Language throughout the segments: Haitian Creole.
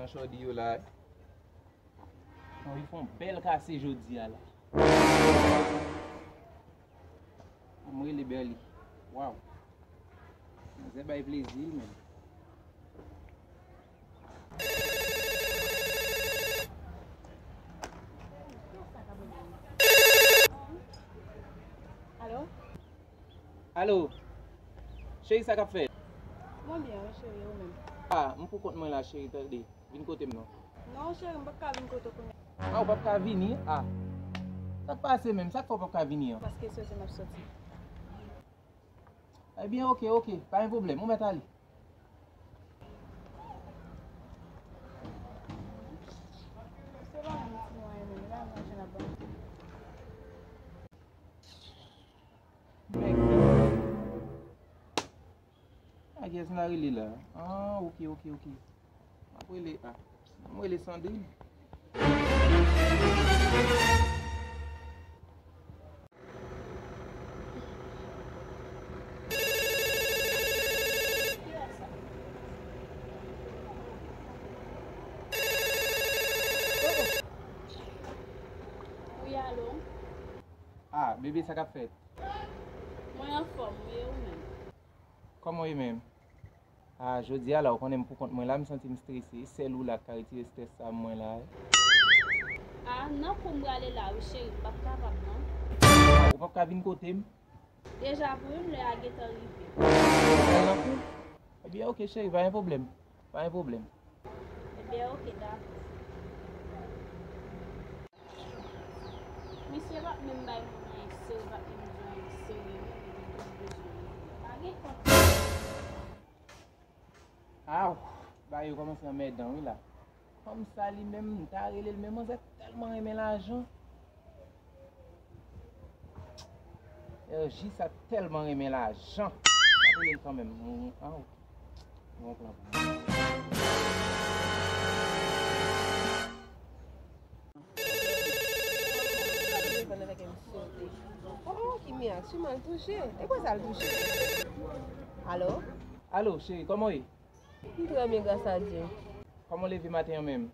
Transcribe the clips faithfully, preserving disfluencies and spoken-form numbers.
Chòdi yo la. Ann, li fè yon bèl kase jodi a la. Ann rele Berly. Waw. Manzè bay plezi l menm. Alo? Alo. Cheri, sa k ap fèt? Mwen byen, wi, cheri, ou menm? Ah, m pou kont mwen la, cheri, tande. Vin kote m non. Non, cheri, m p ap ka vin kote w kounye a. Ah, ou p ap ka vini? Ah. Sa k pase menm? Sa k fè w p ap ka vini an? Paske sou se m ap soti. Ebyen, oke, oke. Pa gen pwoblèm. Ou mèt ale. Se pa menm ti mwayen menm, e pa menm manje n ap ban. Nèg. A kiyès m ta rele la? Ah, oke, oke, oke. M ap rele, ah, m rele Sandrine. Wi, alo? Ah, bebe, sa k ap fèt? Mwen anfòm, wi, e ou menm? Kòman w ye menm? Ah, jodi a la, ou konnen m pou kont mwen la, m santi m strese. Sèl ou la k ka retire strès sa mwen la. Ah, nan kou m prale la, wi, cheri, m p ap kapab, non. Ah, ou p ap ka vin kote m? Deja pou youn lè a gentan rive. Ou pral nan kou? Ebyen, oke, cheri, pa gen pwoblèm. Pa gen pwoblèm. Ebyen, oke, dakò. Misye p ap menm bay moun anyen serye, p ap menm di anyen serye, non, li di tout bezwen li. Pa gen kont. Aw, bagay yo kòmanse anmèdan wi la. Fanm sa li menm, m ta rele l, men manzè tèlman renmen lajan. L J sa tèlman renmen lajan. M ap rele l kanmenm. Aw. Gon plan pou mwen. Oh, oh, Kimia, tu m'as touché. E kwa sa l touche? Alo? Alo, cheri, kòman w ye? M trè byen, gras a Dye. Kòman w leve maten an menm?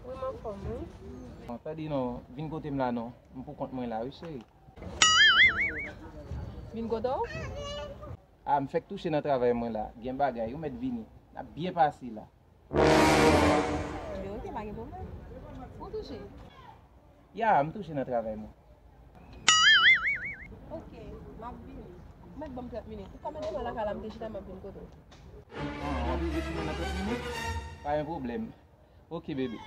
Wi, m anfòm, wi. Bon, tande non, vin kote m la non. M pou kont mwen la, wi, cheri. Vin kote w? Ah, m fèk touche nan travay mwen la. Gen bagay, ou mèt vini. N ap byen pase la. Ebyen, oke, pa gen pwoblèm. Ou touche? Ya, m touche nan travay mwen. Oke, m ap vini. Ou mèt ban m trant minit. Ou konbyen de tan lakay la m te chita, m ap vin kote w. Ah, w ap rive sou mwen nan trant minit? Pa gen pwoblèm. Oke, bebe.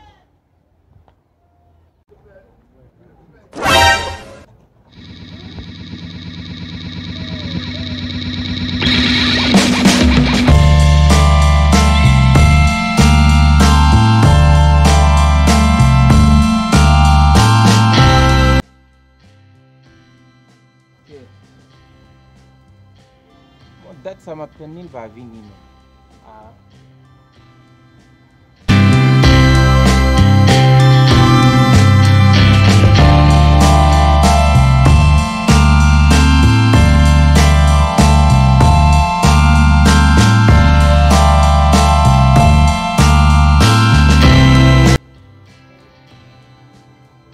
Bon, dat sa m ap tann li, l pa vini menm. Ah.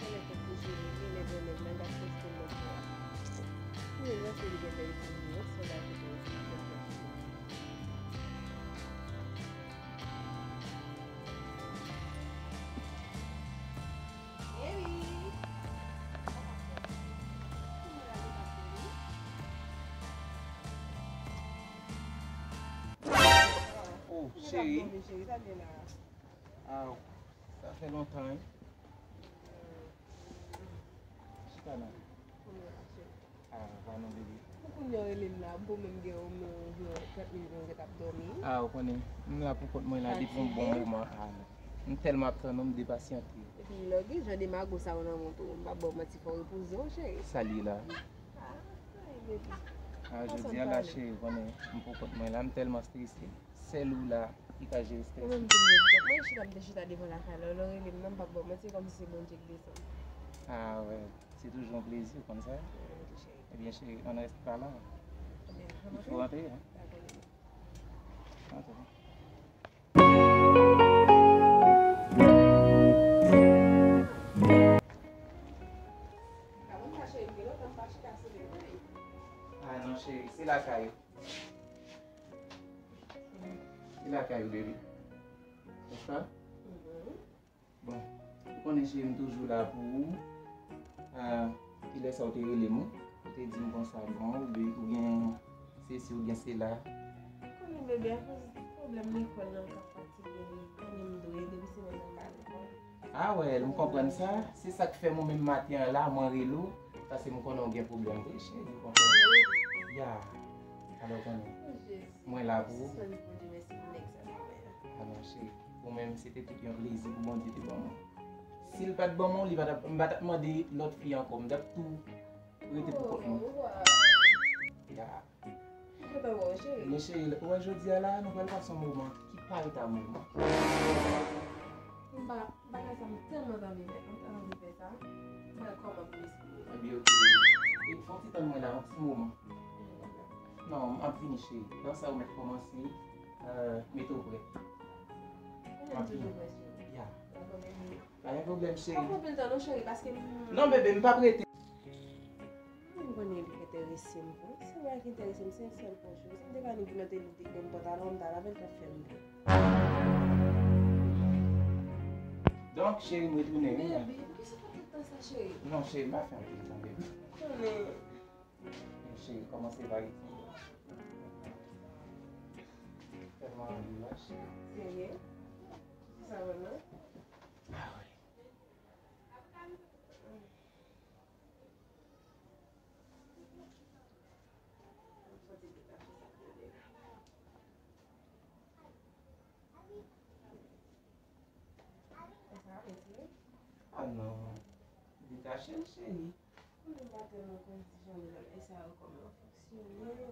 Genlè kèk koze regle, lè granmèt la, l ap poste lòt bò a. Wi, m panse li genlè eseye, se la ki te eseye fè l fè. Baby! Oh, cheri. Aw, sa fè lontan, wi. Chita la. Ah, pa non, bebe. Pou kounye a w rele m la, m pou menm gen omwen trant minit mwen gentan ap dòmi. Ah, ou konnen, m la pou kont mwen la depi yon bon moman. Ah, non. M tèlman ap tann ou, m depasyante. Epi lè w gen jan de mago sa yo nan vant ou, m p ap ba w manti, fò w repoze w, cheri. Sa l ye la? Ah, ay, bebe. Ah, jodi a la, cheri, ou konnen, m pou kont mwen la, m tèlman strese. Sèl ou la ki ka jere strès. Ou menm tou, m te di, mwen chita, m te chita devan lakay la. Lè w rele m nan, m p ap ba w manti, se kòmsi se Bondye ki desann. Ah, wè. Se toujou yon plezi, ou konn sa. Mwen tou, cheri. Ebyen, cheri, on reste pas là. Ebyen, il faut rentrer, hein. Dakò, bebe. Antre. Cheri, se lakay ou. Se lakay ou, baby. Nèspa? Bon, ou konnen cheri, m toujou la pou ou. Ah, kilè sa ou te rele m, wi? Ou te di m konsa, bon, ou be-, ou gen sesi, ou gen sela. Konnen bebe, akoz pwoblèm lekòl lan k ap fatige m, konnen m dwe, depi semèn nan m pa lekòl. Ah well, m konprann sa. Se sa k fè mwen menm maten an la, mwen rele w, paske m konnen w gen pwoblèm vre, cheri, ou konprann? Ya. Alò, konnen. Mwen la pou ou. Sispann di Bondye mèsi pou nèg sa, sa mwen. Ah non, cheri. Ou menm, se te tout yon plezi pou Bondye te ban mwen. Si l pa t ban mwen w, li pa t ap, m pa t ap mande lòt fi ankò. M t ap tou rete pou kont mwen. Oh, wow. Ya. M kontan wè w, cheri. Men cheri, ou wè jodi a la, nou pral pase yon moman ki pa rete a moman. M pa, bagay sa m tèlman t anvi fè, m tèlman anvi fè sa. M pa wè kòman pou m esplike w. Ebyen, oke, bebe. E fè yon ti tann mwen la, yon ti moman. Non, m ap vini, cheri. Dans sa ou mèt kòmanse, euh, mete w prè. M ap vini. Ya. Pa gen pwoblèm, cheri. Pa pran anpil tan non, cheri, paske m... Non, bebe, m p ap rete. M konnen li enterese m vre. Se bagay ki enterese m, se yon sèl pòch. Si m te ka ni pou nan te li te gen pantalon, m ta lavel t ap fè m byen. Donk, cheri, m retounen, wi. Baby, poukisa w fè tout tan sa, cheri? Non, cheri, m pa fè anpil tan, baby. Konnen. Men cheri, kòmanse pa rete. Tèlman anvi la, cheri. Serye? Kisa vrèman? Ah wi. Ah non. Detache l, cheri. Mwen pa tèlman konn di jan bagay sa yo kòman fonksyone.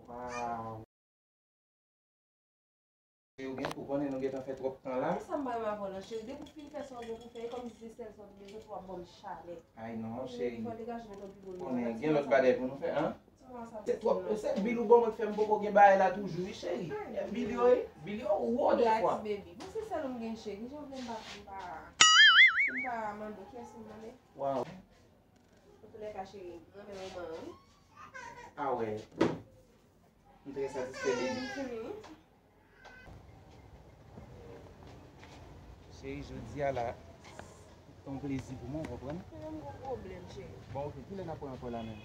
Waw. Ou gen, ou konnen nou gentan fè twòp tan la. Kisa m pa renmen avè w la, cheri? Depi w fin fè sa w gen pou fè, e kòmsi se sèl sa w te bezwen pou w ap ban m chalè. Ay non, cheri. Fò w degaje w nan pi bon nivo. Konnen gen lòt bagay pou nou fè, an? Se twòp, se bil ou ban mwen k fè m poko gen bagay la toujou, wi, cheri. Bil yo, wi, bil yo wo defwa. Relax, baby. Bon, se sèl ou m gen, cheri. Kijan w vle m pa, m pa, m pa mande w? Kiyès ou m mande? Waw. Antoulèka, cheri, m renmen moman an, wi. Ah wè. M trè satisfè de li. Cheri, jodi a la, se yon plezi pou mwen, w konprann? Mwen menm gon pwoblèm, cheri. Bon, oke, kilè n ap wè ankò la menm?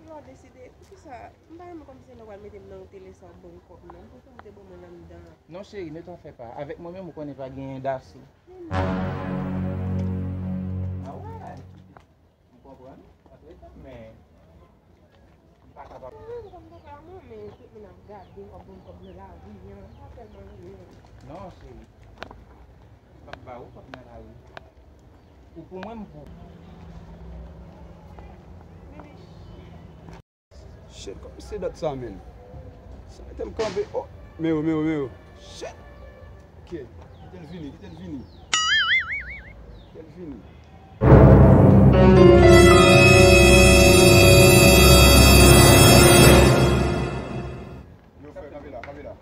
Lè w deside, poukisa, m pa renmen kòmsi lè w al mete m nan yon tele sa w ban m kòb nan, poukisa w te ban mwen anndan an? Non, cheri, ne t'en fais pas. Avèk mwen menm, ou konnen pa genyen daso. Men non. Ah wè. M konprann, antretan, men m pa kapab. Mwen menm kòm papa mwen, men tout moun ap gade, w ap ban m kòb nan lari an, m pa tèlman renmen. Non, cheri. M p ap ba ou kòb nan lari. Ou pou mwen, m pou ou. Shit, kòman se dat sa, menn? Sa mete m kanpe. Oh, men yo, men yo, men yo. Shit. Ok, kite l vini, kite l vini. Kite l vini. Yo, frè, kanpe la, kanpe la.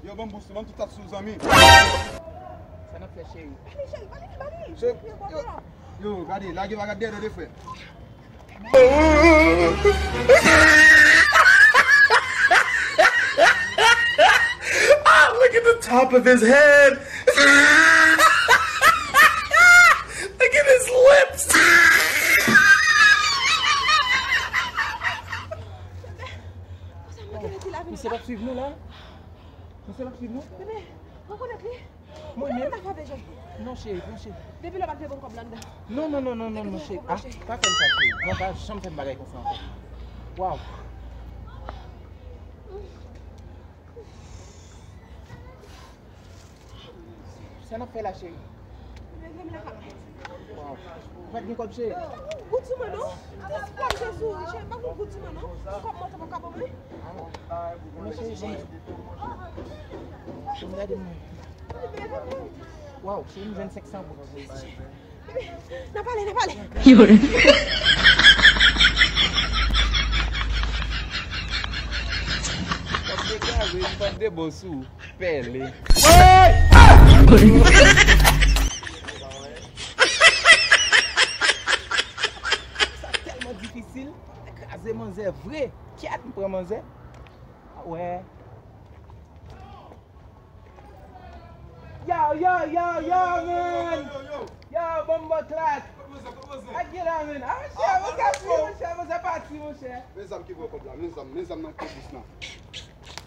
Yo, ban m bous, ban m ti tat sou zanmi. Sa n ap fè, cheri? Ba li, cheri, ba li, ba li. Yo, yo, gade, lage bagay dèyè de frè. Ah, look at the top of his head. Look at his lips. Misye p ap swiv nou la? Misye p ap swiv nou? Bebe, rekonèt li. Mwen menm? Non, cheri, non, cheri. Depi lè w pa t vle ban m kòb la anndan. Non, non, non, non, non, non, cheri. Ah, pa fè m sa, cheri. Non, pa janm fè m bagay konsa ankò. Waw. Sa n ap fè la, cheri? Waw. Ou pa t gen kòb, cheri? Goute sou mwen non. Ti kòb se souri, cheri, pa goute sou mwen non. Kòb mwen, sa pa ka ban mwen. Ah. Men cheri, ban m. Ban m gade mwen. Waw, cheri, m jwenn senk san goud. N a pale, n a pale. Yo. Kòb degaje, m pral debò sou ou. Pèle. Wey! Sa tèlman Se vre, kèt, m pran manzè. Ah ouais. Yo, yo, yo, yo, man. Yo, bòmbòklat. Ak gen la, man. Ah, monchè, monchè, monchè, monchè, pati, monchè. Men zam ki pran kòb la, men zam, men zam nan ke bous la.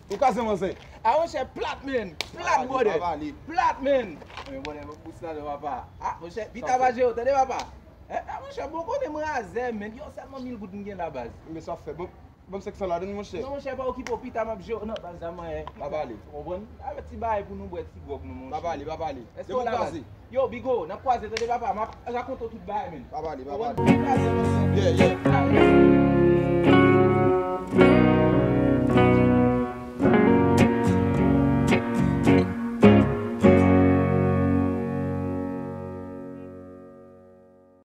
Ou kaze manzè. Ah, monchè, plat, man. Plat, brother. Plat, man. Men, brother, bous la, papa. Ah, monchè, pita pa jere, tande, papa. Eh, ah, monchè, bon, konnen mwen razè, man. Yo, sèlman mil goud m gen la, baz. Men sa fè, bon. Ban m senk san ladann, monchè. Non, monchè, pa okipe w, pita m ap jere. Non, pa zam anyen. Pa pale. Ou konprann? Avè ti bagay pou nou bwè ti gwòg nou, monchè. Pa pale, pa pale. Èske w la, baz? Yo, Bigo, n ap kwaze, tande, papa, m ap rakonte w tout bagay, man. Pa pale, pa pale. Ou konprann? Pita m, monchè. Yeah, yeah.